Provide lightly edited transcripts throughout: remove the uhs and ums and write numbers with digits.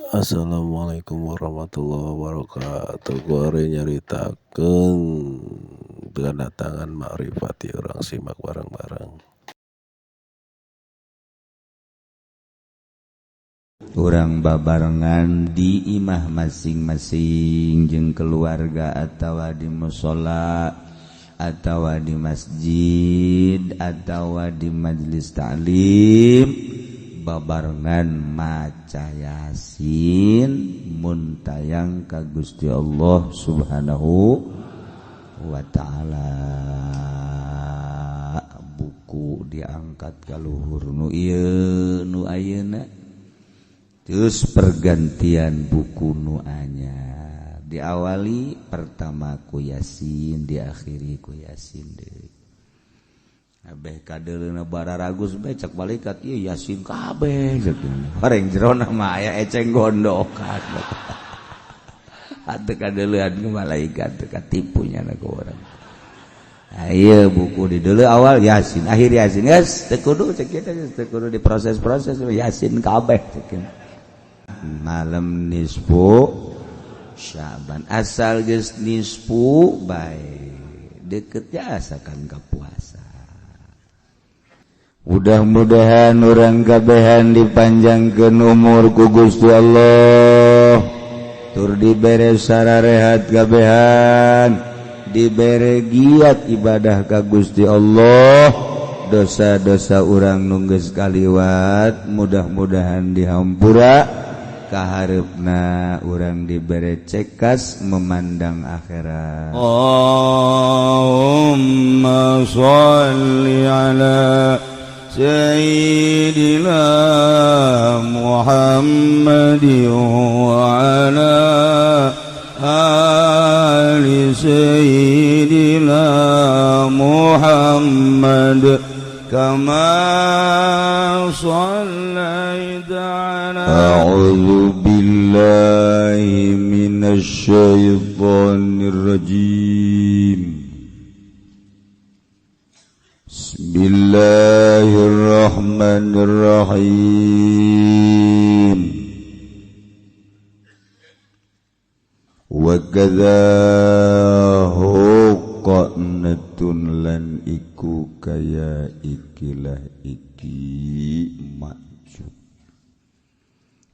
Assalamualaikum warahmatullahi wabarakatuh. Kuari nyaritakeun kedatangan makrifat urang simak bareng-bareng. Urang babarengan di imah masing-masing jeung keluarga atawa di mushola atawa di masjid atawa di majelis ta'lim babarengan maca Yasin mun tayang ka Gusti Allah Subhanahu wa ta'ala. Buku diangkat ka luhur nu ieu nu ayeuna, terus pergantian buku nu anyar, diawali pertama ku Yasin, diakhiri ku Yasin deui. Abeh kadeuleuna bararagus bae cek malaikat ieu Yasin kabeh horeng jerona mah aya eceng gondokan. Atuh kadeuleun ku malaikat teu katipu nya ku urang. Ieu buku di deuleu awal Yasin, akhir Yasin. Geus teu kudu cek kieu teu kudu diproses-proses Yasin kabeh cek. Malam nisfu Syaban asal geus nisfu bae deket jasa kan ka puasa. Mudah-mudahan urang kabehan dipanjangkeun umur ku Gusti Allah, tur dibere sararehat kabehan, dibere giat ibadah ka Gusti Allah, dosa-dosa urang nu geus kaliwat mudah-mudahan dihampura, kahareupna urang dibere cekas memandang akhirat. Allahumma sholli ala Sayyidina Muhammad wa ala ali Sayyidina Muhammad kama shallaita ala. A'udzu billahi minasy syaithanir rajim. Bismillahirrahmanirrahim. Wa kadza huqnatun lan iku kaya ikilah iki maksud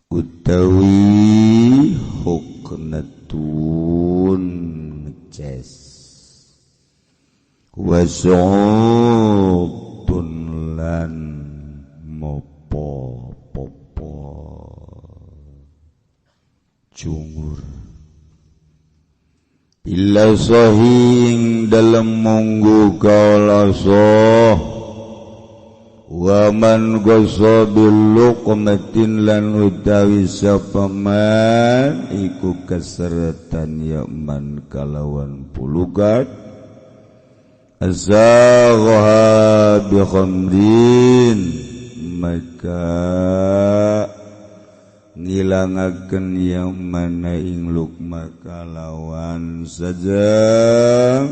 utawi huqnatun ces wasutun lan mopo popo cungur illa sahing dalam munggu kaula soh wa man ghassa bil luqmatin lan utawi sapaman iku keseretan ya man kalawan pulugat azagha bi khamrin maka ngilangakeun yang mana ing lukma kalawan saja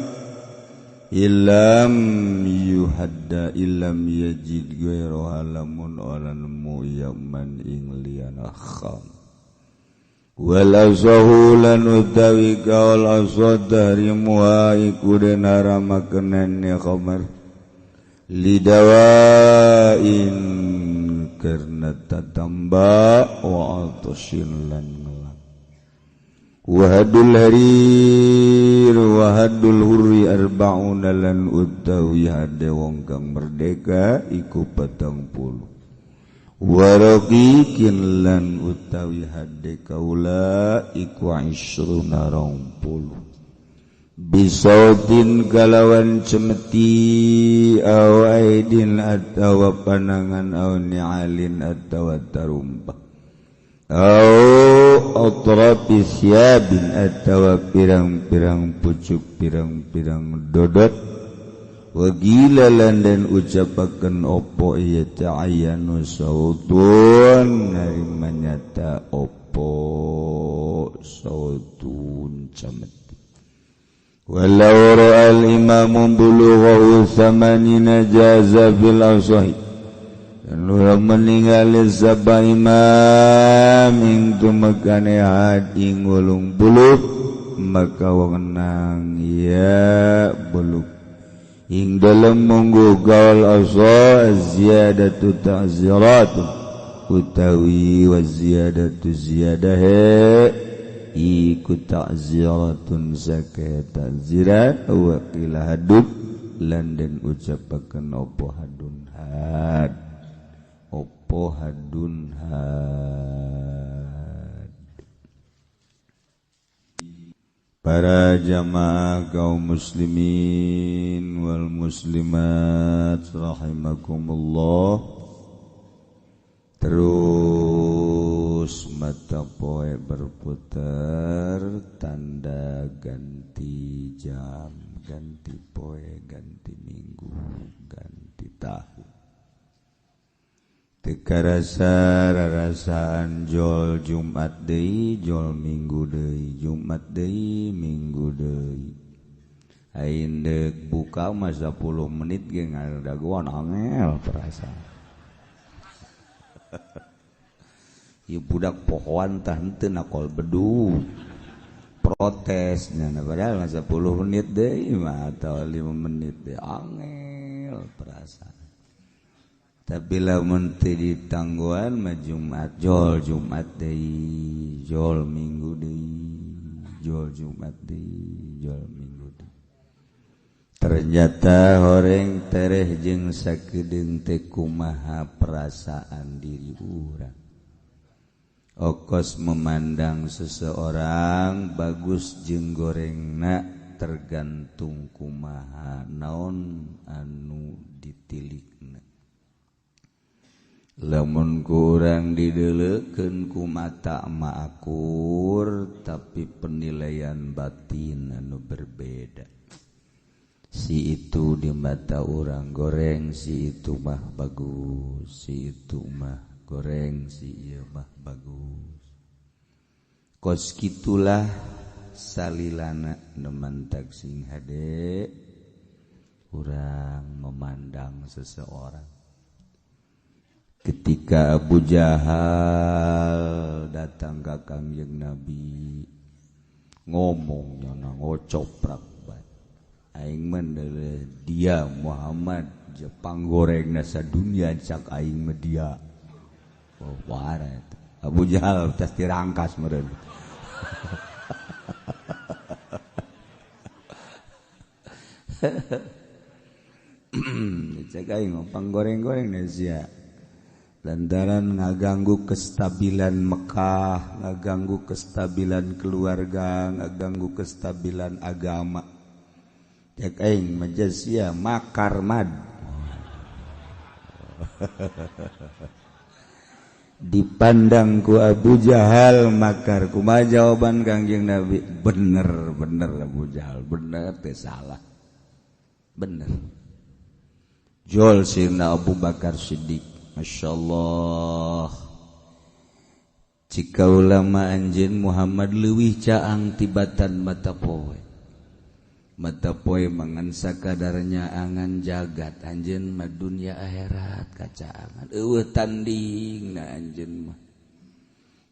ilam yuhadda ilam yajid ghairuha lamun ora nemu ya man ing liyana kham wal asahu lan utawi kaul asad tahrimuha iku den haramakeun khamar lidawain karena tatamba wa atashin lan ngelak wahadul harir wahadul hurri arba'una lan utawi hade wong kang merdeka iku 40 waraqikin lan utawi hade kaula iku 20 bisautin kalawan cemeti aw aidin atawa panangan aw ni'alin atawa tarumpah aw atrafi syabin atawa pirang-pirang pucuk pirang-pirang dodot wagila lan dan ucapaken opo ieu ta'ayyanu sautun ari manyata opo sautun cameti walau ra'al imamu bulughahu thamanina jaza fil asahi dan urang meningali sapa imam ing tumekane had ing 80 maka wenang ya beluk ing dalem munggu gaul asa ziyadatu ta'zirat utawi wa ziyadatu ziyadah iku ta'ziratun zakat ta'zirat wa qila hadud lan den ucapaken apa hadun had apa hadun had. Para jamaah kaum muslimin wal muslimat rahimakumullah. Terus mata poe berputar, tanda ganti jam, ganti poe, ganti minggu, ganti tahun. Teu karasa rarasaan jol Jumat deui, jol Minggu deui, Jumat deui, Minggu deui. Aing deuk buka mah 10 menit ge ngadagoan angel perasaan. Ieu budak pohoan tah henteu nakol bedu. Protes nya padahal mah 10 menit deui mah atau 5 menit deui angel perasaan. Tapi lamun teu ditangguhan mah Jumat jol Jumat deui, jol Minggu deui, jol Jumat deui, jol Minggu deui. Ternyata horeng tereh jeung sakedeung teh kumaha perasaan diri urang. Okos memandang seseorang bagus jeung gorengna tergantung kumaha naon anu ditilikna. Lamun kurang dideleukeun ku mata ma akur tapi penilaian batin anu berbeda. Si itu di mata orang goreng, si itu mah bagus, si itu mah goreng, si ieu mah bagus. Kos kitulah salilana nu mantak sing hade urang memandang seseorang. Ketika Abu Jahal datang ke Kangjeng Nabi ngomongnya ngocoprak aing mah dia Muhammad Jepang goreng nasa dunia cak aing mah dia. Oh, waret. Abu Jahal tas dirangkas meureun. Cak aing pang goreng-goreng sia. Lantaran ngaganggu kestabilan Mekah, ngaganggu kestabilan keluarga, ngaganggu kestabilan agama. Cek aing majasia makarmad. Dipandang ku Abu Jahal makar. Kumaha jawaban Kangjeng Nabi? Bener, bener Abu Jahal, bener teh salah. Bener. Jol sirna Abu Bakar Siddiq. Masya Allah. Jika ulama anjeun Muhammad leuwih caang tibatan mata poe. Mata poe mangan sakadarnya angan jagat anjeun mah dunia akhirat kacaangan eueuh tanding na anjeun mah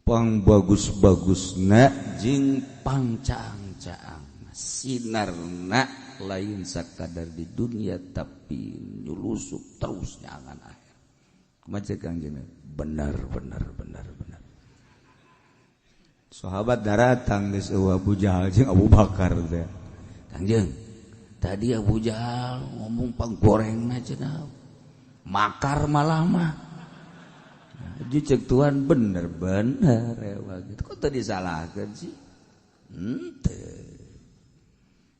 pang bagus-bagusna jeung pang caang-caang sinarna lain sakadar di dunia tapi nyulusup terus nyangan akhir. Kumaha cek Kangjeng? Benar benar benar benar. Sahabat daratang geus eueuh Abu Jahal jeung Abu Bakar teh. Kangjeng, tadi Abu Jahal ngomong pang gorengna cenah. Makar malah mah. Nah, cek Tuhan bener bener ewa gitu. Kok tadi salahkeun sih? Henteu.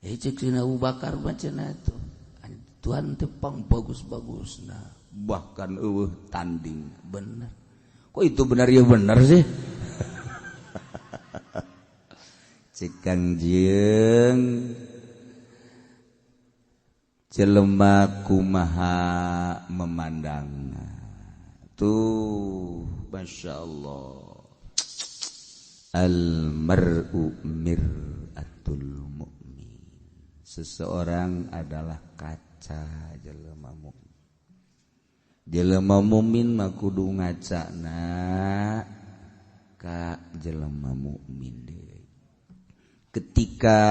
Cek sina Abu Bakar mah cenah tuh. Tuhan teh pang bagus-bagusna, bahkan eueuh tanding. Bener. Kok itu benar ya bener sih? Cek Kangjeng jelema kumaha memandang tuh, Masya Allah. Al mar'u mir'atul mu'min. Seseorang adalah kaca jelema mukmin. Jelema mukmin mah kudu ngacana ka jelema mukmin deui. Ketika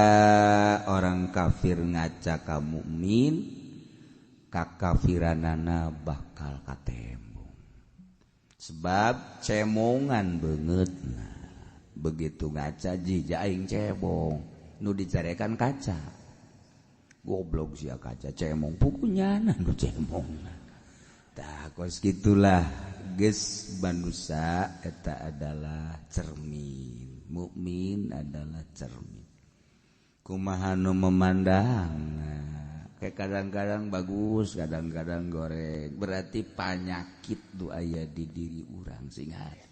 orang kafir ngaca ka mukmin, kakafiranana bakal katembong. Sebab cemongan beungeutna. Begitu ngaca jija aing cebong, nu dicarekan kaca. Goblok sia kaca cemong pukunyana nu cemong. Tah kos kitulah geus manusa eta adalah cermin. Mukmin adalah cermin. Kumaha nu memandang, kayak kadang-kadang bagus, kadang-kadang goreng. Berarti panyakit nu aya di diri urang sing hate.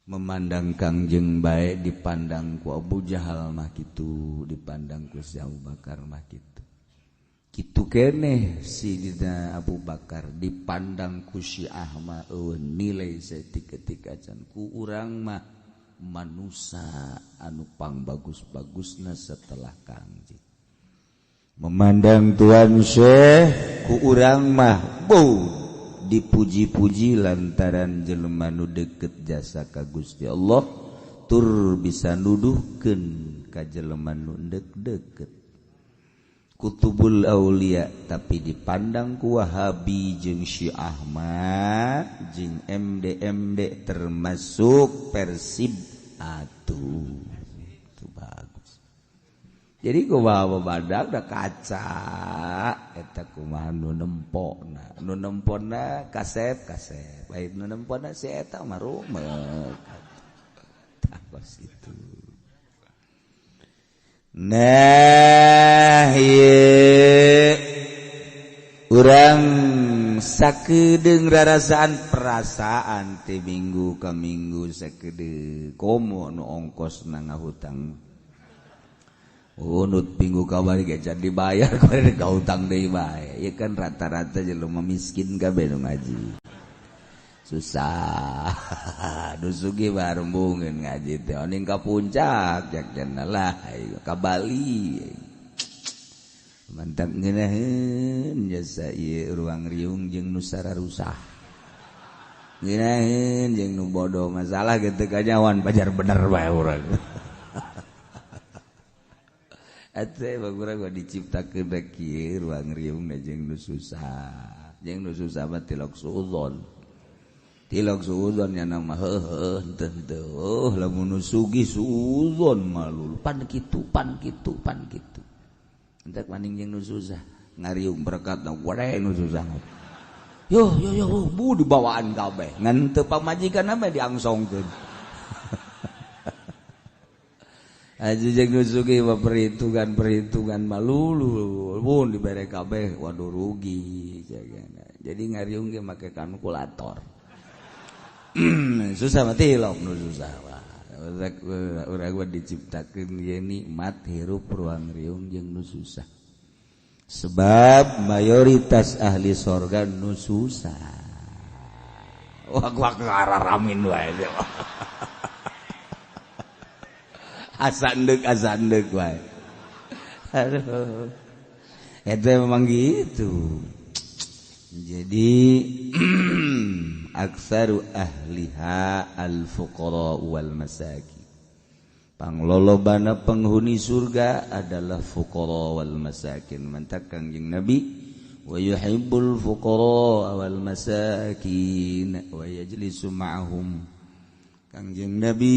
Memandang Kangjeng bae dipandang ku Abu Jahal mah kitu, dipandang ku si Abu Bakar mah kitu. Kitu keneh si Dina Abu Bakar dipandang ku si Ahmad eueuh nilai saeutik-eutik acan ku urang mah manusa anu pang bagus-bagusna setelah Kangjeng. Memandang Tuan Syekh ku urang mah beuh dipuji-puji lantaran jelema nu deket jasa ka Gusti Allah tur bisa nuduhkeun ka jelema nu deket. Kutubul Aulia tapi dipandang ku Wahabi jeung Syiah mah jeung MD-MD termasuk Persib atuh itu bagus. Jadi kumaha badak da kaca eta kumaha nu nempona, nu nempona kasep kasep, baik nu nempona si eta mah rumek. Tah kos kitu. Nah ieu urang sakedeung rarasaan perasaan ti minggu ka minggu sakedeung komo nu ongkosna ngahutang. Unut minggu kamari ge can dibayar kamari ka hutang deui bae. Ieu kan rata-rata jelema miskin kabeh nu ngaji. Susah. Nu sugih mah rembungeun ngaji teh oning ka puncak jak-jana lah ka Bali. Mantap ngeunaheun jasa ieu ruang riung jeung nu sararusah. Ngeunaheun jeung nu bodoh masalah ge teu kanyawan pajar bener bae urang. Ate bagura gua diciptakeun rek kieu ruang riung jeung nu susah. Jeung nu susah mah tilok suudzon. Tilok suudzon nya mah heuheuh henteu henteu. Lamun nu sugih suudzon malul pan kitu pan kitu pan kitu. Entek maning jeung nu susah ngariung berkat na gede nu susah. Yo yo yo bu dibawaan kabeh. Ngan teu pamajikan mah diangsongkeun. Aja jeung nu sugih mah perhitungan-perhitungan malulu pun dibere kabeh waduh rugi. Jadi ngariung ge make kalkulator. Susah mah tilok nu susah mah. Urang mah diciptakeun ye nikmat hirup ruang riung jeung nu susah. Sebab mayoritas ahli sorga nu susah. Wah gua ngararamin wae. Asandek wae. Aduh. Itu memang gitu. Jadi aksaru ahliha al-fuqara wal masakin. Panglolobana penghuni surga adalah fuqara wal masakin. Mantak Kangjeng Nabi wa yuhibbul fuqara wal masakin wa yajlisu ma'ahum. Kangjeng Nabi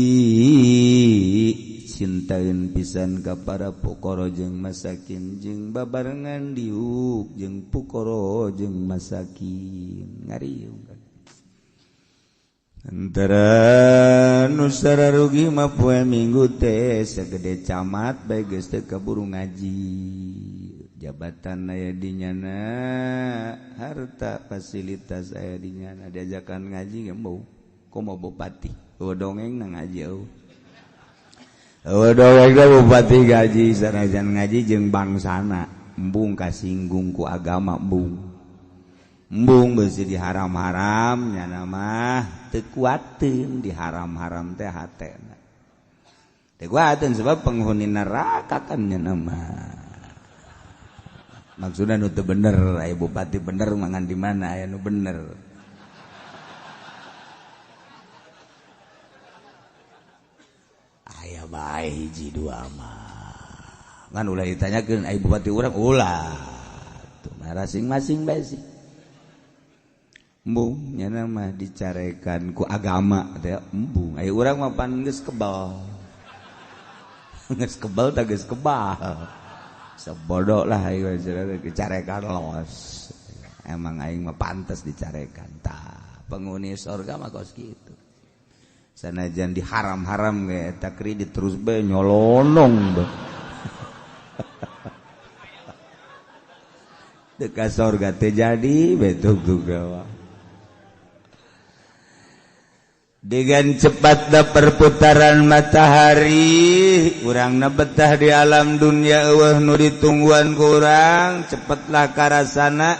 cintain pisan ka para fuqara jeung masakin jeung babarengan diuk jeung fuqara jeung masakin ngariung kan. Antara nu sararugi mah poe Minggu teh sagede camat bae geus teu kaburu ngaji. Jabatan aya di nyana, harta fasilitas aya di nyana, diajakan ngaji ge embung. Komo bupati dongeng na ngaji eueuh. Dongeng da bupati gaji sanajan ngaji jeung bangsana embung kasinggung ku agama embung. Embung beusi diharam-haram nyana mah teu kuateun diharam-haram teh hatena. Teu kuateun sebab penghuni neraka kan nyana mah. Maksudna nu teu bener, aya bupati bener mangan di mana aya nu bener. Aya bae hiji dua mah. Ngan ulah ditanyakeun ai bupati urang ulah. Tuh masing-masing bae sih. Embung nyana mah dicarekan ku agama teh embung. Ai urang mah pan geus kebal. Geus kebal tah geus kebal. Sebodoh lah aing dicarekan los. Emang aing mah pantes dicarekan tah. Penghuni surga mah kos kitu. Sanajan diharam-haram ge eta kredit terus bae nyolonong bae. Teu ka surga teh jadi betul juga. Dengan cepatnya perputaran matahari, urangna betah di alam dunia eueuh nu ditungguan ku urang, cepetlah karasana.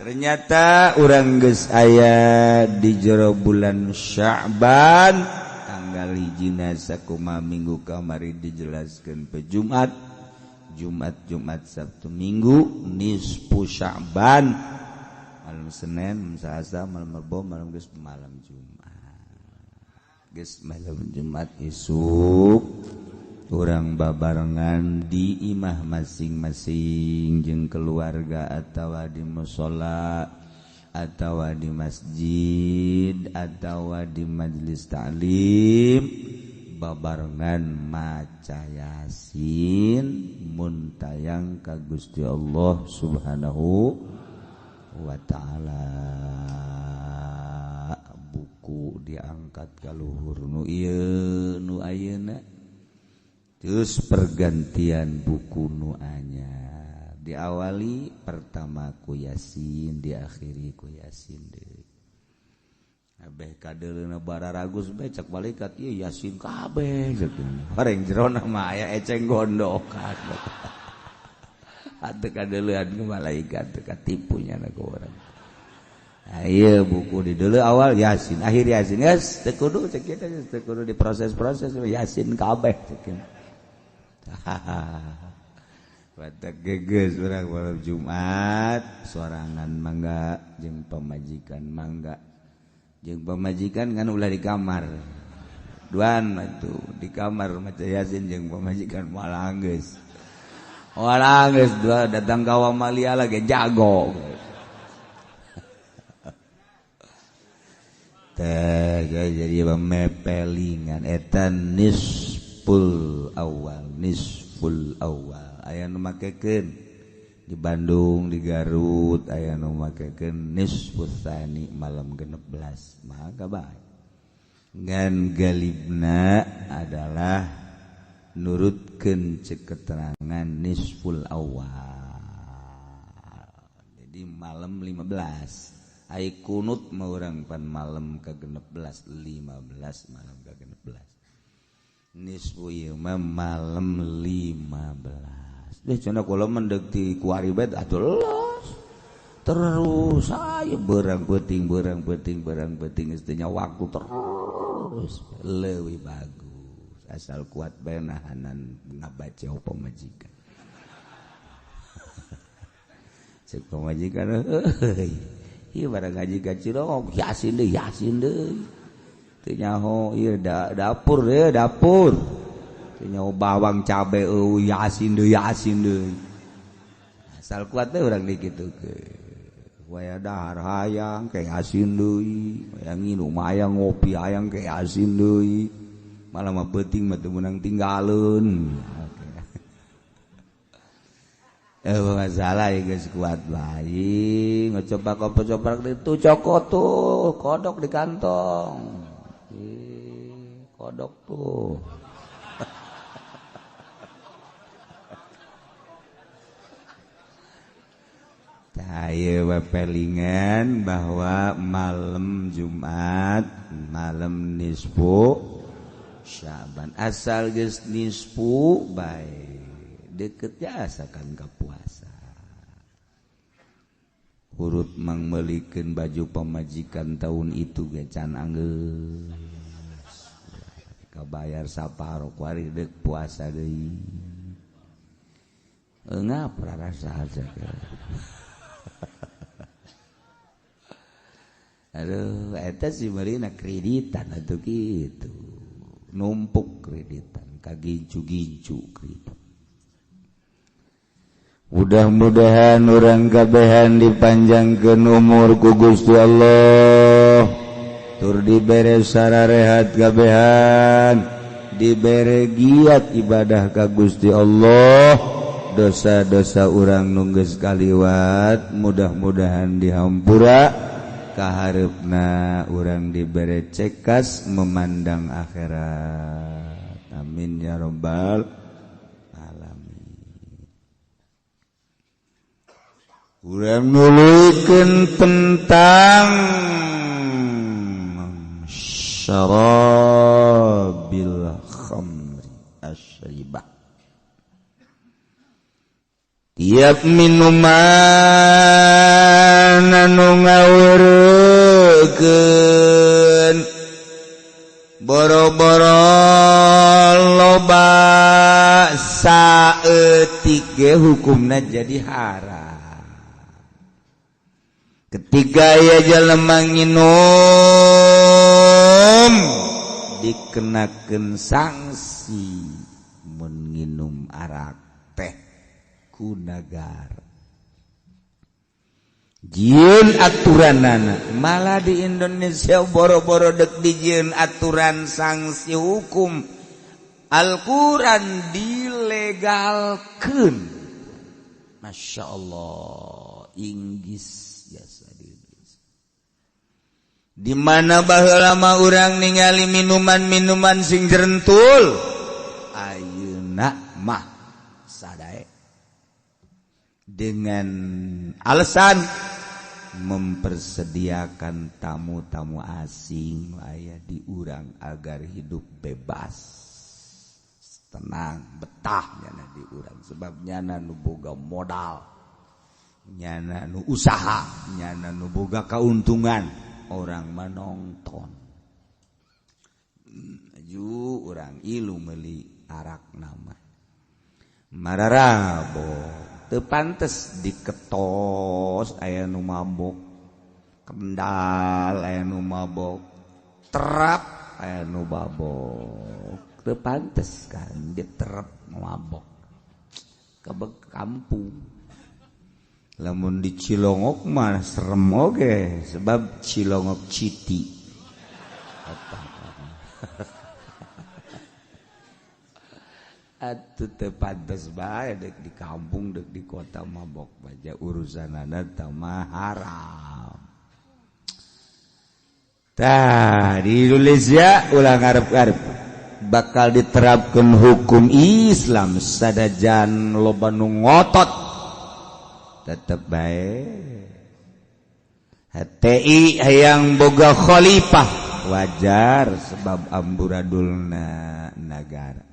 Ternyata urang geus aya di jero bulan Sya'ban, tanggal hijina sakumaha minggu kamari dijelaskeun pe Jumat, Jumat, Jumat, Sabtu, Minggu, nisfu Sya'ban, malam Senin, malam Selasa, malam Rebo, malam geus malam Jumat. Geus malam Jumat isuk urang babarengan di imah masing-masing jeung keluarga atawa di musala atawa di masjid atawa di majelis taklim babarengan maca Yasin mun tayang ka Gusti Allah Subhanahu wa taala. Buku diangkat ka luhur nu ieu nu ayeuna terus pergantian buku nu anyar diawali pertama ku Yasin diakhiri ku Yasin deui abeh kadeuleuna bararagus bae cek malaikat ieu Yasin kabeh bareng jerona mah aya eceng gondokan atuh kadeuleun ku malaikat teu katipunya na ku urang. Ayo buku di dulu awal Yasin, akhir Yasin. Yes, teu kudu cek kita, teu kudu diproses-proses Yasin kabeh cek. Batak gegeus urang malam Jumat, sorangan mangga jeung pamajikan mangga. Jeung pamajikan kan ulah di kamar. Duan atuh di kamar maca Yasin jeung pamajikan malah geus. Malah geus dua datang ka wamalia lagi jago. Jadi mepelingan eta nisful awal, nisful awal aya nu makekeun di Bandung, di Garut aya nu makekeun nisfus tsani malam 16 maka bae ngan galibna adalah nurutkeun ceuk keterangan nisful awal jadi malam 15. Ai kunut mah urang pan malam ke-16 15 malam ke-16 nisfu ieu mah malam 15 deh cenah kula mendek ti kuari bae atuh los terus aya berang peuting berang peuting berang peuting geus teu nya waktu terus leuwih bagus asal kuat bae nahanan ngabaca pamajikan cek pamajikan heuy ieu barang ngaji ka Cilok Yasin deui teu nyaho ieu dapur deui dapur teu nyaho bawang cabe eueuh Yasin deui asal kuat teh urang dikitukeun waya dahar hayang ke Yasin deui waya nginum hayang ngopi hayang ke Yasin deui malah mah peuting mah teu meunang tinggaleun. Masalah ya guys kuat bae ngecoba kopok-coprak itu cokot tuh kodok di kantong. Kodok tuh. Cahaya pepelingan bahwa malam Jumat malam nisfu Syaban asal geus nisfu bae deketnya asakan ke puasa hurut mangmelikeun baju pamajikan tahun itu ge can anggeus kabayar saparo kuari deuk puasa deui eungap rasa aja. Aduh eta si meurina kreditan atuh kitu. Numpuk kreditan, kagincu-gincu kredit. Mudah-mudahan urang kabehan dipanjangkeun umur ku Gusti Allah. Tur dibere sararehat kabehan, dibere giat ibadah ka Gusti Allah. Dosa-dosa urang nu geus kaliwat mudah-mudahan dihampura. Kahareupna urang dibere cekas memandang akhirat. Amin ya rabbal alamin. Urang nuluykeun tentang syarabil khamri asyribah. Tiap minuman anu ngawurkeun boro-boro loba saeutik ge hukumna jadi haram. Ketika aya jelema nginum dikenakeun sanksi mun nginum arak teh ku nagara. Jieun aturanana malah di Indonesia boro-boro dek dijieun aturan sanksi hukum Al-Quran dilegalkeun. Masya Allah, Inggris biasa di Inggris. Di mana baheula mah urang ningali minuman-minuman sing jerentul, ayeuna mah sadae dengan alasan mempersediakan tamu-tamu asing aya di urang agar hidup bebas, tenang, betah nyana di urang, sebab nyana nu boga modal, nyana nu usaha, nyana nu boga keuntungan, orang menonton. Maju urang ilu meuli arak nama mararabo. Teu pantes diketos aya nu mabok, Kendal aya nu mabok, Terap aya nu mabok. Teu pantes kan diterap mabok. Kebek kampung. Lamun di Cilongok mah serem oge sebab Cilongok Citi. Atuh teu pantes bae dek di kampung dek di kota mabok baja urusanana teh mah haram. Tah di Indonesia ulah ngarep-ngarep bakal diterapkan hukum Islam sadajan loba nu ngotot tetep bae. HTI hayang boga khalifah wajar sebab amburadulna nagara.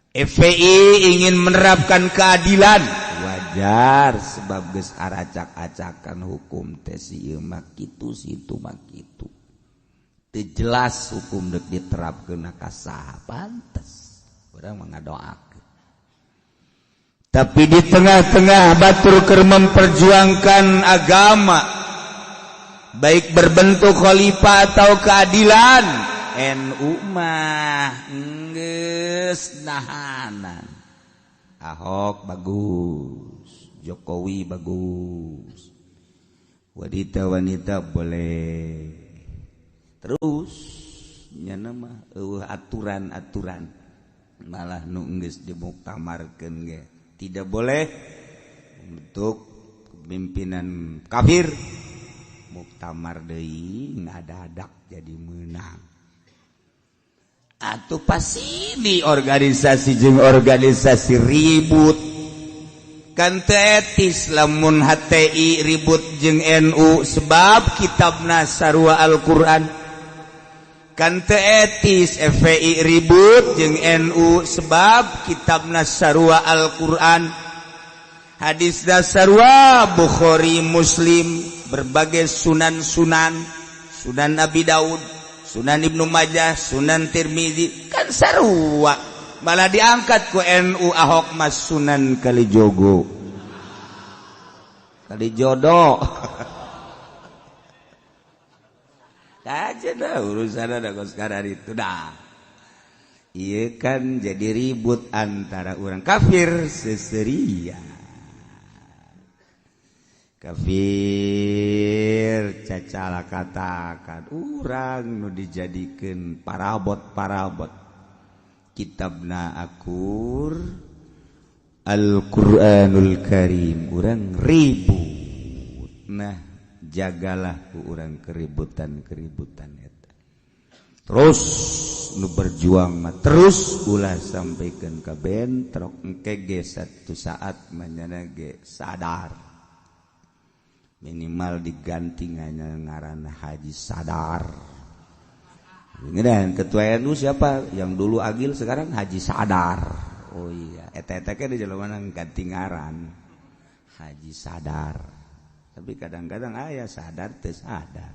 FPI ingin menerapkan keadilan wajar sebab geus aracak-acakan hukum teh si ieu mah kitu si itu mah kitu. Teu jelas hukum deuk diterapkeun ka saha pantes. Urang mah ngadoakeun. Tapi di tengah-tengah batur keur memperjuangkan agama baik berbentuk khalifah atau keadilan, NU mah geus nahanan. Ahok bagus, Jokowi bagus, wanita-wanita boleh. Terus nyana mah eueuh aturan-aturan malah nu geus dimuktamarkeun ge tidak boleh untuk pimpinan kafir muktamar deui ngadadak jadi menang. Atau pasti di organisasi jeung organisasi ribut kan teu etis lamun HTI ribut jeung NU sebab kitabna sarua Al-Qur'an. Kan teu etis FPI ribut jeung NU sebab kitabna sarua Al-Qur'an. Hadis sarua Bukhari Muslim, berbagai sunan-sunan, Sunan Abi Daud, Sunan Ibnu Majah, Sunan Tirmizi, kan sarua. Malah diangkat ku NU Ahok mas Sunan Kalijogo. Kalijodo. Aja dah urusan ada sekarang itu dah. Iya kan jadi ribut antara orang kafir seseria. Kafir cacala katakan urang nu dijadikeun parabot-parabot. Kitabna akur Al-Qur'anul Karim urang ribut. Nah, jagalah ku urang keributan-keributan eta. Terus nu berjuang mah terus ulah sampaikan ka bentrok engke ge satu saat manyana ge sadar. Minimal diganti ngaran Haji Sadar. Dan ketua NU siapa? Yang dulu Agil sekarang Haji Sadar. Oh iya, eta-eta ke di jelema ganti ngaran Haji Sadar. Tapi kadang-kadang aya sadar teu sadar.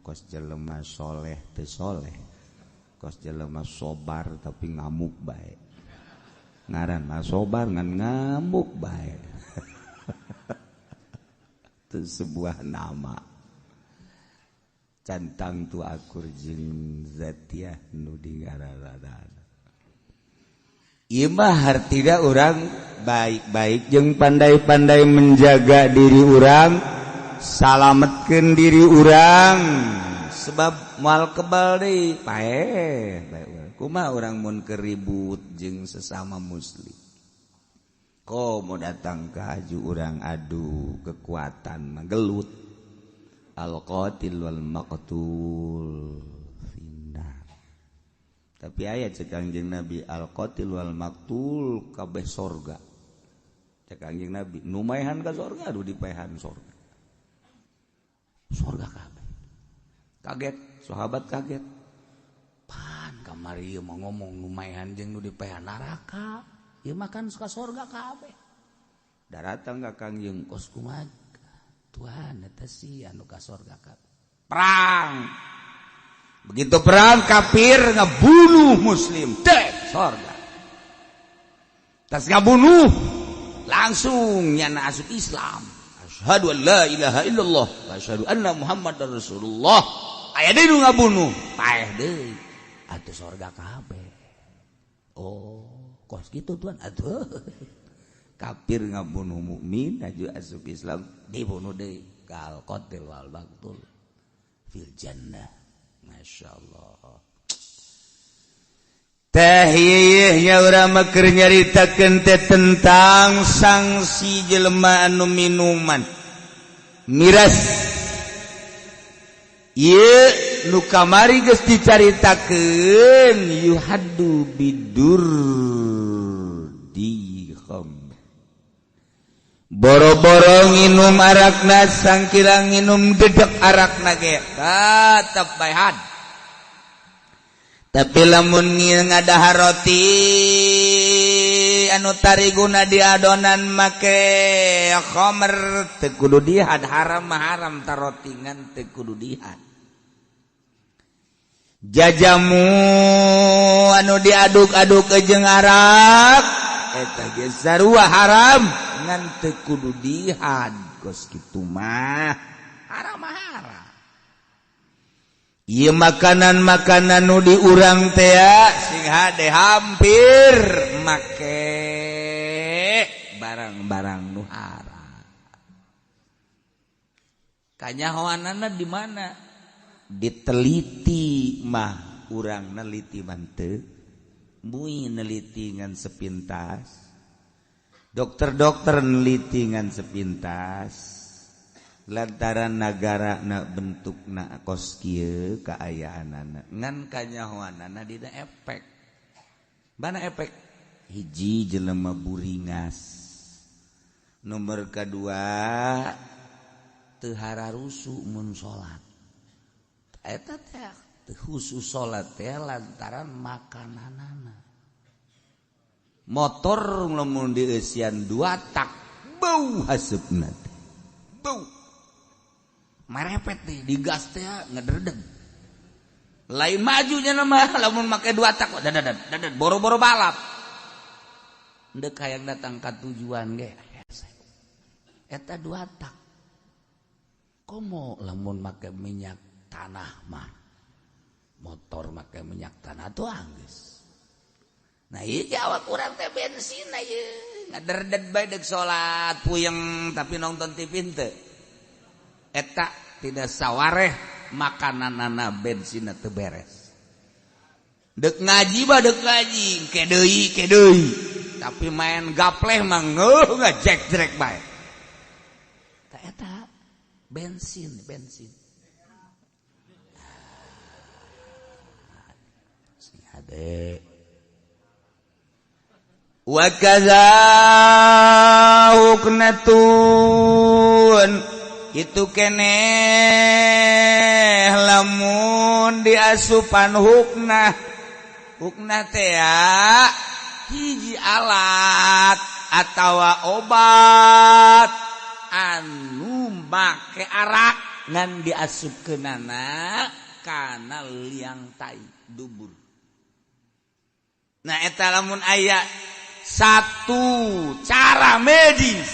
Kos jelema soleh teu soleh. Kos jelema sobar tapi ngamuk bae. Ngaran mah sobar ngan ngamuk bae. Itu sebuah nama. Cantang tu akur jeung zatiah nu dingararadan. Ieu mah hartina urang baik-baik jeung pandai-pandai menjaga diri urang, salametkeun diri urang sebab moal kebal deui paeh bae urang. Kumaha urang mun keribut jeung sesama muslim. Komo datang ke haju urang adu kekuatan mah gelut. Al-qatil wal maqtul finnar. Tapi aya cek Kangjeng Nabi al-qatil wal maqtul kabeh sorga. Cek Kangjeng Nabi nu maehan ka sorga anu dipaehan sorga. Sorga kabeh. Kaget, sahabat kaget. Pan kamari ieu mah ngomong nu maehan jeung nu dipaehan neraka. Ieu mah kan suka sorga kabeh. Daratang ka Kangjeng kos kumaha? Tuhan eta si anu ka sorga kabeh. Perang. Begitu perang kafir ngebunuh muslim, dek sorga. Tas ngabunuh langsung nyana asup Islam. Asyhadu an la ilaha illallah wa asyhadu anna Muhammadar Rasulullah. Aya deui nu ngabunuh, paeh deui. Atuh sorga kabeh. Oh, kos gitu Tuhan atuh. Kafir ngabunuh mukmin aju asup Islam dibunuh deui. Kal qatil wal maqtul fil jannah. Masya Allah. Teh ieu urang mah keur nyaritakeun teh tentang sanksi jelema anu minuman miras. Ieu nu kamari geus dicaritakeun yuhaddu bidur di khamr. Boro-boro nginum arakna sangkira nginum dedek arakna ge tetep baehan. Tapi lamun ngadahar roti anu tariguna diadonan make khamr teu kudu dihad, haram mah haram taroti ngan teu kudu dihad. Jajamu anu diaduk-aduk jeung arak eta ge sarua haram ngan teu kudu dihad, kos kitu mah haram mah haram. Ieu makanan-makanan nu diurang teh sing hade hampir make barang-barang nu haram. Kanyahoanana di mana? Diteliti mah urang neliti mah teu, mui neliti ngan sepintas. Dokter-dokter neliti ngan sepintas. Lantaran nagara na bentuk na kos kieu kaayaanana ngan kanyahoanana dina efek. Mana efek? Hiji jelema buringas. Nomor kedua teu hararusu mun salat. Eta teh teu khusus salat teh lantaran makananana. Motor lamun dieusian dua tak bau haseupna teh. Bau. Marepet nih digas teh ngedredeg. Lain majunya mah lamun make dua tak dadan dadan boro-boro balap. Ndek hayang datang ka tujuan ge. Eta dua tak. Komo lamun make minyak tanah mah. Motor make minyak tanah tuh anggeus. Nah ieu awak urang teh bensin ieu ngaderdet bae deuk salat puyeng tapi nonton TV teu. Eta tidak sawareh makananana bensinna teu beres. Dek ngaji bah dek ngaji ke deui tapi main gapleh mah ngeuh ngajek-jrek bae. Ta eta bensin bensin. Sing hade. Wa kaza huknatun itu keneh lamun diasupan huknah. Hukna teh hiji alat atawa obat anu make arak ngan diasupkeunana kana liang tai dubur. Nah eta lamun aya satu cara medis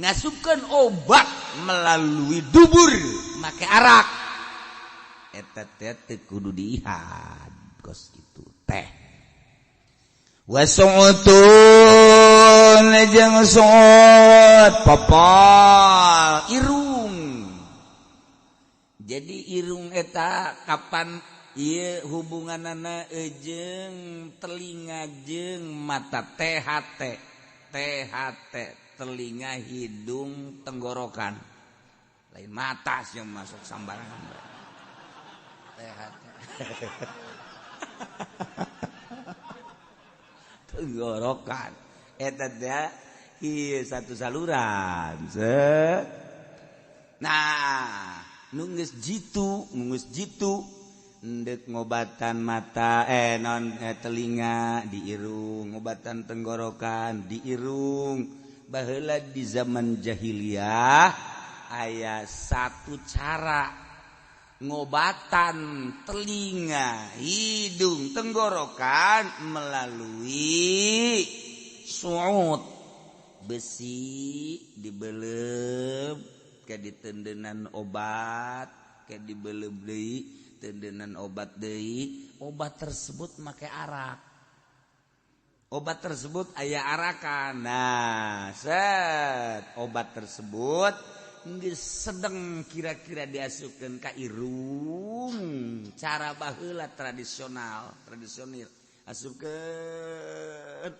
ngasupkeun obat melalui dubur make arak eta teh teu kudu diihan kos gitu teh. Wasu'utun jeung su'ut popol irung. Jadi irung eta kapan ieu hubunganana jeung telinga jeung mata THT THT telinga hidung tenggorokan lain mata sih yang masuk sambarangan THT tenggorokan eta teh ieu satu saluran. Nah nu geus jitu ndek ngobatan mata non telinga di irung, ngobatan tenggorokan di irung. Baheula di zaman jahiliyah aya satu cara ngobatan telinga, hidung, tenggorokan melalui su'ud. Besi dibelem ke ditendenan obat, ke dibelem deui tendenan obat deui, obat tersebut make arak. Obat tersebut aya arakan. Nah, set obat tersebut geus sedeng kira-kira diasupkeun ka irung. Cara baheula tradisional, tradisionil asupkeun.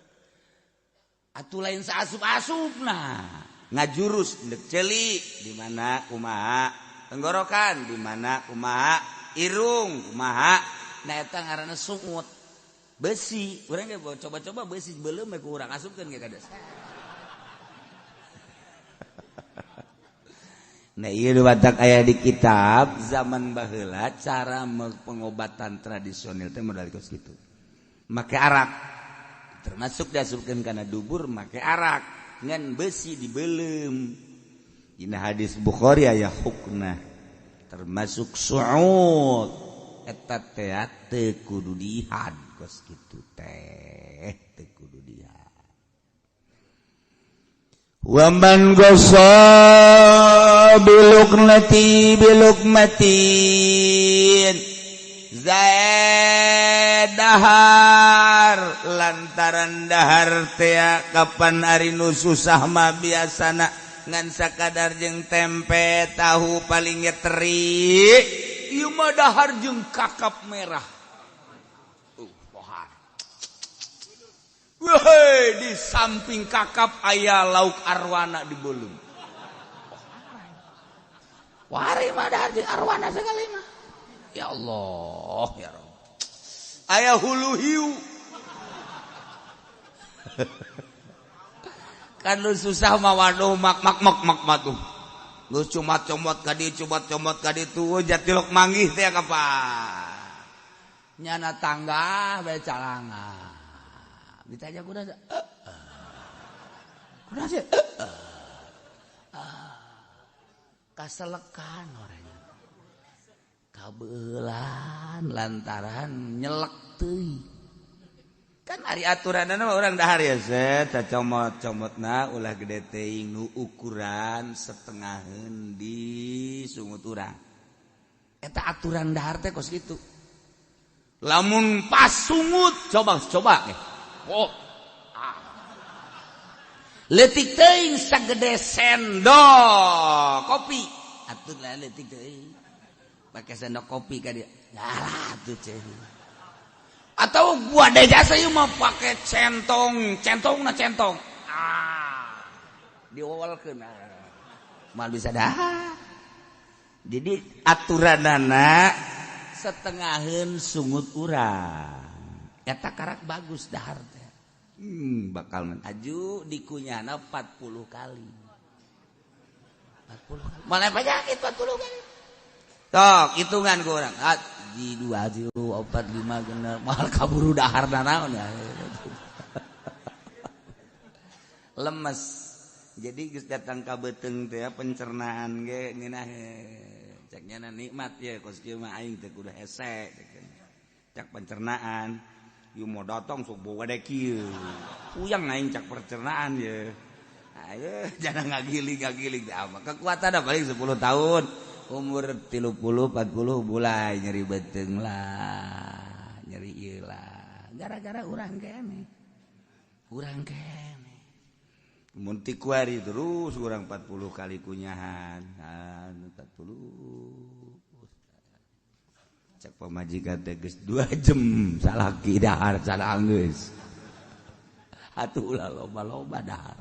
Atuh lain saasup-asupna. Ngajurus ndek ceuli di mana kumaha, tenggorokan di mana kumaha, irung kumaha. Nah eta ngaranna su'ud. Besi, urang ge coba-coba besi beuleum we ku urang asupkeun ge kades. Nah ieu batak aya di kitab zaman baheula cara pengobatan tradisional teh modal kos kitu. Make arak. Termasuk diasupkeun kana dubur make arak ngan besi dibeuleum. Dina hadis Bukhari aya hukna termasuk su'ud eta teh teu kudu dihad kos kitu teh teu kudu dihad. Wa man ghassa bilukmati bilukmatin zaid dahar lantaran dahar teh kapan ari nu susah mah biasana ngan sakadar jeung tempe tahu paling ge teri ieu mah dahar jeung kakap merah. Pohar. Weh, di samping kakap aya lauk arwana di beuleum. Wari mah dahar jeung arwana sekali mah. Ya Allah, ya Rabb. Aya hulu hiu. Kan lu susah mah waduh mak mak mak mak matuh. Lu cuma-comot ka dieu, cuma-comot ka ditu, jatilok manggih teh kapan. Nyana tangga bae calanga. Ditanya kuda kuda sih. Kaselekan orangnya. Kabelan lantaran nyelek teuing. Kan ari aturanna mah urang dahar ya set cacomot-comotna ulah gede teuing nu ukuran setengaheun di sungut urang. Eta aturan dahar teh kos kitu. Lamun pas sungut coba coba oh ah. Leutik teuing sagede sendok kopi atuh lah leutik teuing pakai sendok kopi ka dia lah atuh ceh. Atau gua deh jasa ieu mah pake centong, centong na centong. Ah. Diwolkeun ah. Mal bisa dah. Jadi aturanana setengaheun sungut urang. Eta karak bagus dahar teh. Bakal aju dikunyahna 40 kali. 40 kali. Malah penyakit 40 kali. Tok, hitungan ku urang. Di 2 3 4 5 genep mahal kaburu dahar naon ya. Lemes. Jadi geus datang ka beuteung teh pencernaan ge ngeunah cek nya nikmat ya kos kieu mah aing teh kudu hese cek pencernaan. Ieu mau datang sok boga de kieu. Puyang aing cak pencernaan ye. Ayo jangan ngagiling-ngagiling teh apa. Kekuatan paling 10 tahun. Umur 30 40 mulai nyeri beuteung lah, nyeri ieu lah. Gara-gara urang kene. Urang kene. Mun ti kuari terus urang 40 kali kunyahan. 40. Cek pamajikan teh geus 2 jam salaki dahar salah geus. Atuh ulah loba-loba dahar.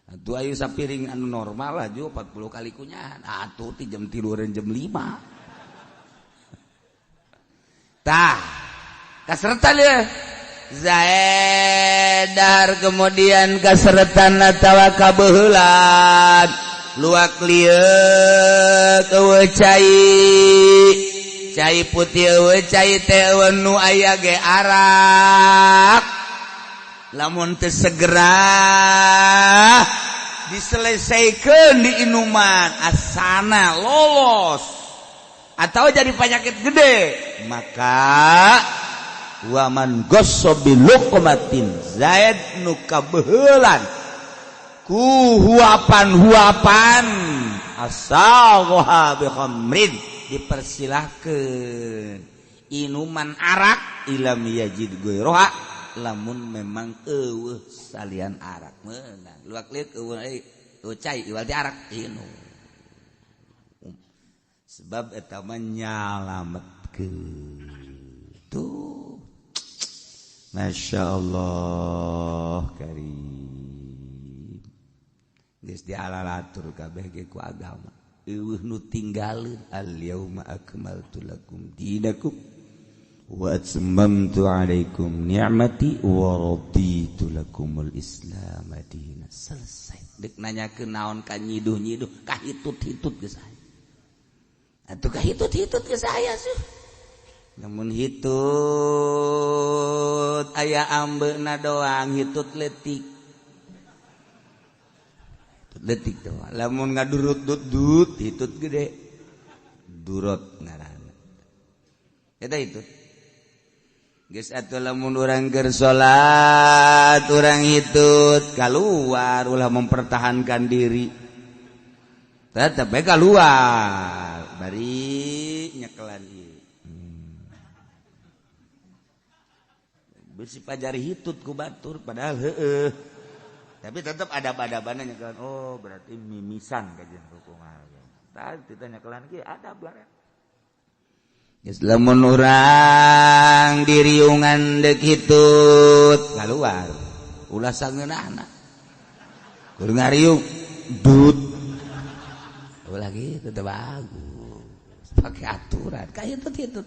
Atuh ayo sapiring anu normal aja 40 kali kunyahan. Atuh ti jam tiduran jam 5. Tah, kaseretan ya. Zaedar kemudian kaseretan atawa kabeuheulan. Luak lieuk eueuh cai. Cai putih eueuh cai teh eueuh nu aya ge arak. Lamun teu segera diselesaikan di inuman asana lolos atau jadi penyakit gede, maka waman gosso biluqmatin zaid nu kabeuheulan ku huapan-huapan asagoha bi khamrin dipersilahkeun inuman arak ilam yajid ghairaha lamun memang eueuh salian arak meunang luak liuk eueuh eueuh cai iwal ti arak inum sebab eta mah nyalametkeun tuh. Masya Allah karim geus dialalatur kabeh ge ku agama eueuh nu tinggaleun al yauma akmaltu lakum dinakum wa atmamtu alaikum ni'mati wa raditu lakumul islam madina. Selesai. Dek nanyakeun naon ka nyiduh-nyiduh ka hitut-hitut geus aya. Atuh ka hitut-hitut geus aya sih. Namun hitut aya ambeuna doang hitut leutik. Hitut leutik doang. Lamun ngadurut-dut-dut hitut gede. Durot ngaranna. Eta hitut. Geus atuh lamun urang keur salat urang hitut kaluar ulah mempertahankan diri. Tetep bae kaluar bari nyekelan ieu. Beusi pajari hitut ku batur padahal heueuh. Tapi tetep adab-adabana nyekelan. Oh berarti mimisan kajian hukuman. Tah tita nyekelan kieu adab lah. Geus lamun urang diriungan deuk hitut kaluar ulah sangeunahna keur ngariung dut ulah kitu teu bagus pake aturan ka hitut-hitut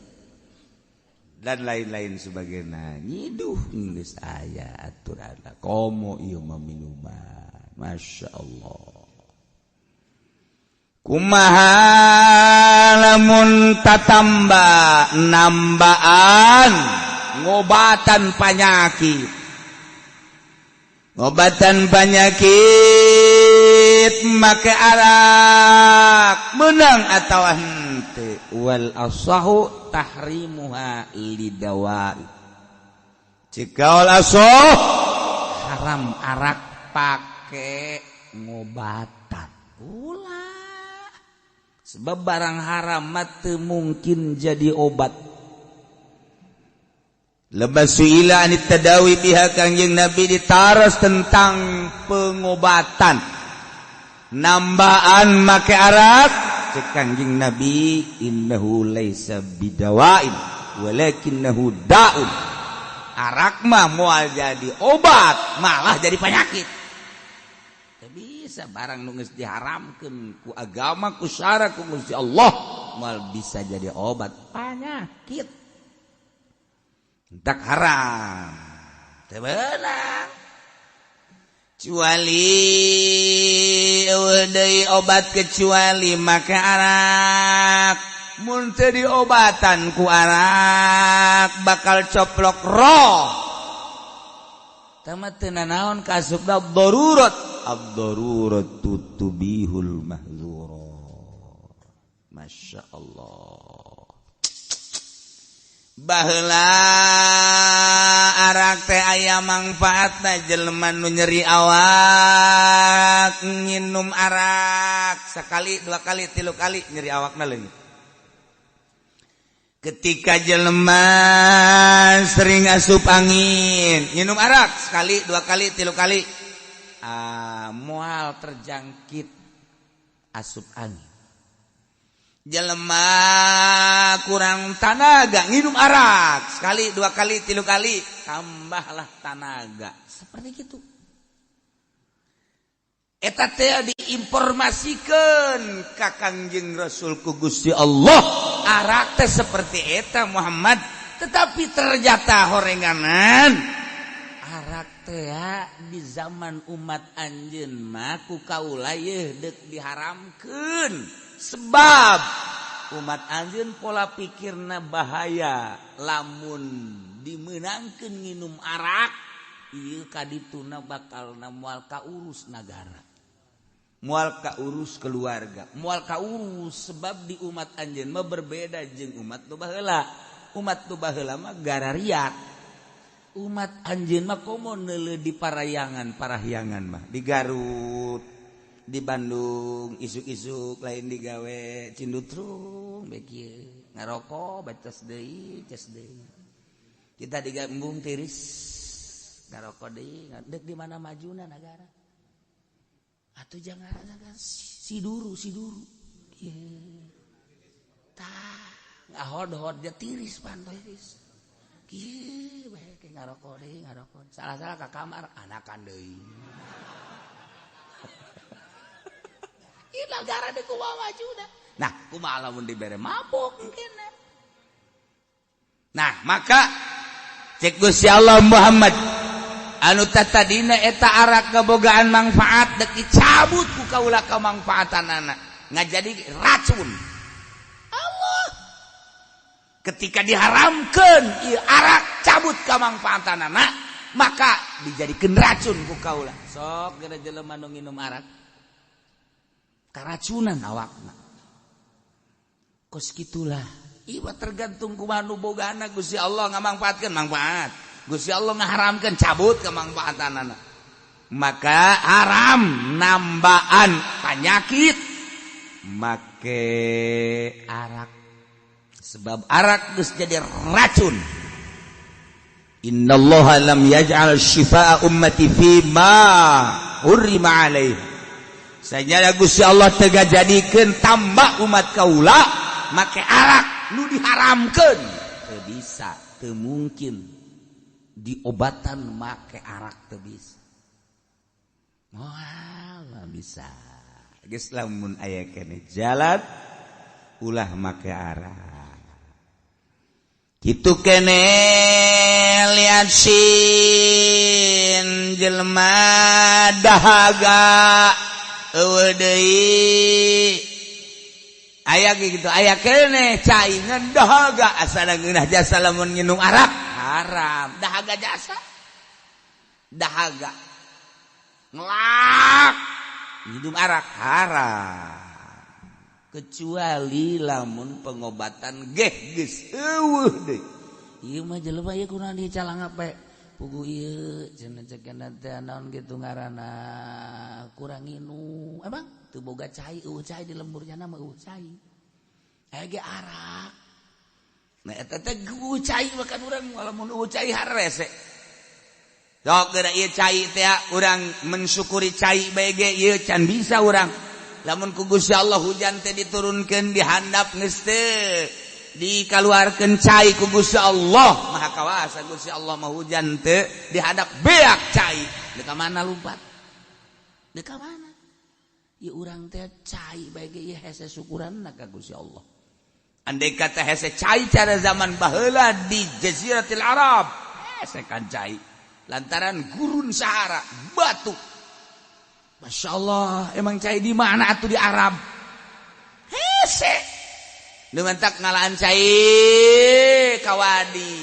dan lain-lain sebagainya nyiduh geus aya aturan komo ieu mah minuman. Masya Allah. Kumaha lamun tatamba nambaan ngobatan panyakit. Ngobatan panyakit make arak menang atawa henteu wal asahu tahrimuha lidawai. Jika wal asah haram arak pake ngobatan. Ulah. Sebab barang haram mah teu mungkin jadi obat. Lepas suila anit tadawi biha, Kangjeng Nabi ditaros tentang pengobatan nambaan make arak, cek Kangjeng Nabi innahu laisa bidawain walakinnahu daun. Arak mah moal jadi obat, malah jadi penyakit. Teu bisa barang nu geus diharamkeun ku agama, ku syara, ku Gusti Allah, moal bisa jadi obat, penyakit. Tak haram, teu beunang. Kecuali eueuh deui obat kecuali make arak. Mun teu diobatan ku arak bakal coplok roh. Tah mah teu nanaon kaasupna darurat. Ad-darurat tubihul mahzurat. Masya Allah. Baheula arak teh aya mangfaatna, jelema nu nyeri awak nginum arak sekali, dua kali, tilu kali, nyeri awakna leungit. Ketika jelema sering asup angin nginum arak sekali, dua kali, tilu kali, moal terjangkit asup angin. Jelema kurang tanaga nginum arak sekali, dua kali, tilu kali, tambahlah tanaga. Seperti gitu. Eta teh diinformasikeun ka Kangjeng Rasul ku Gusti Allah, arak teh seperti eta Muhammad, tetapi ternyata horenganan arak teh di zaman umat anjeun mah ku kaula yeuh deuk diharamkeun. Sebab umat anjeun pola pikirna bahaya, lamun dimenangkeun nginum arak ieu kadituna bakal moal kaurus nagara, moal kaurus keluarga, moal kaurus. Sebab di umat anjeun mah berbeda jeung umat nu baheula. Umat nu baheula mah garariat, umat anjeun mah komo neuleuh di parayangan, parahyangan mah di Garut, di Bandung, isuk-isuk lain digawe cindutrung bae kieu ngarokok, bacas deui, ces deui. Kita digambung tiris ngarokok deui, deuk di mana majuna nagara? Atuh jangan siduru siduru kieu tah ngahod-hod dia tiris pan tiris kieu bae ngarokok deui, ngarokok salah-salah ka kamar anakan deui. Negara de kumaha majuna. Nah, kumaha lamun dibere mabok mungkin. Nah, maka cek Gusti Allah Muhammad anu tatadina eta arak kebogaan manfaat dek dicabut ku kaula kamangfaatanana, ngajadi racun. Allah. Ketika diharamkeun ieu arak cabut kamangfaatanana, maka dijadikeun racun ku kaula. Sok gara jelema nu nginum arak keracunan awakna. Kos kitulah. Iwa tergantung kumaha nu bogana. Gusti Allah ngamangfaatkeun manfaat, Gusti Allah ngaharamkeun cabut kamangfaatanana. Maka haram nambaan penyakit make arak, sebab arak geus jadi racun. Innallaha lam yaj'al syifaa ummati fi ma hurrima alaihi. Sanyana Gusti Allah tega jadikeun tambah umat kaula make arak nu diharamkeun. Teu bisa, teu mungkin diobatan make arak, teu bisa. Moal bisa. Geus lamun aya keneh jalan ulah make arak. Kitu keneh liat sin jelema dahaga eueuh deui aya gitu, aya keneh cai ngan dahaga asana ngeunah jasa lamun nginum arak haram. Dahaga jasa, dahaga ngelak nginum arak haram, kecuali lamun pengobatan geh geus eueuh deui. Ieu mah jelema ieu kunaon dicalangap bae pugu ieu cenah cekena teh naon kitu ngaranna kurang nginum. Emang teu boga cai, eueuh cai di lemburnya mah eueuh cai. Aya ge arak. Nah, eta teh cai makan urang walaupun cai harese. Sok geura ieu cai teh urang mensyukuri cai bae ge ieu can bisa urang. Lamun ku Gusti Allah hujan teh diturunkeun di handap geus teu dikaluarkeun cai ku Gusti Allah, Maha Kawasa Gusti Allah mah, hujan teh dihadap beak cai. Deuk mana lumpat? Deuk mana? Ieu urang teh cai bae ge ieu hese syukuranna ka Gusti Allah. Andai kata hese cai cara zaman baheula di Jaziratil Arab, hese kan cai lantaran gurun Sahara batu. Masya Allah, emang cai di mana atuh di Arab? Hese. Nu mentak ngalaan cai kawadi.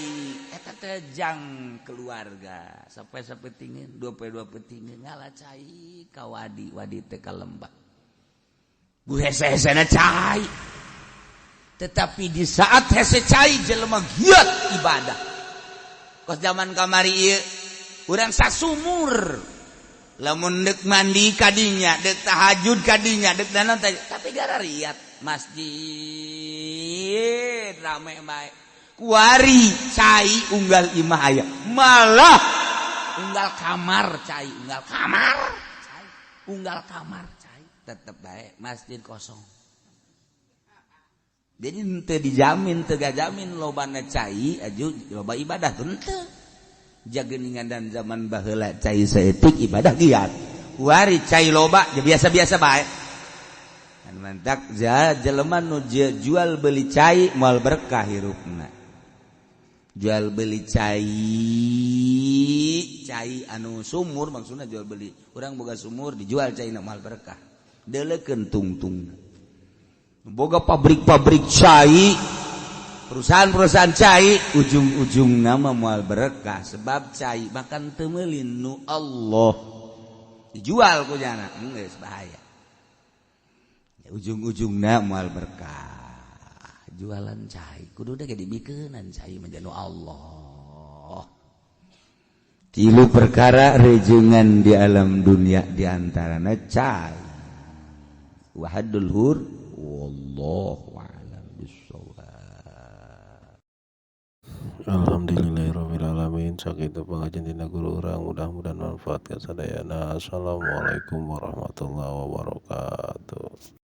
Eta teh jang keluarga sampai sapetingeun, dua poe dua petingeun ngala cai kawadi, wadi teh ka lembah. Bu hese-hesena cai. Tetapi di saat hese cai jelema giat ibadah. Kos zaman kamari ieu urang sasumur. Lamun deuk mandi kadinya, deuk tahajud kadinya, deuk naon, tapi gara riat masjid rame bae. Kuari cai unggal imah aya. Malah unggal kamar cai, unggal kamar cai, unggal kamar cai, tetep bae masjid kosong. Jadi henteu dijamin, teu gajamin lobana cai aju loba ibadah tuh henteu. Jageningan dan zaman baheula cai saeutik ibadah giat. Kuari cai loba ja biasa-biasa bae. Kan mantak jelema nu jual beli cai moal berkah hirupna. Jual beli cai, cai anu sumur maksudna, jual beli. Urang boga sumur dijual caina moal berkah. Deuleukeun tungtung. Boga pabrik-pabrik cai, perusahaan-perusahaan cai, ujung-ujung nama moal berkah sebab cai makan teu meuli nu Allah dijual ku jana geus bahaya ya, ujung-ujungna moal berkah jualan cai. Kudu ge dibikeunan cai mah nu Allah. Tilu perkara rejungan di alam dunia, diantarana cai. Wahadul hur. Wallahu a'lam bissawab. Alhamdulillahirabbil alamin. Sakitu pengajian tina guru urang, mudah-mudahan manfaat ka sadayana. Assalamualaikum warahmatullahi wabarakatuh.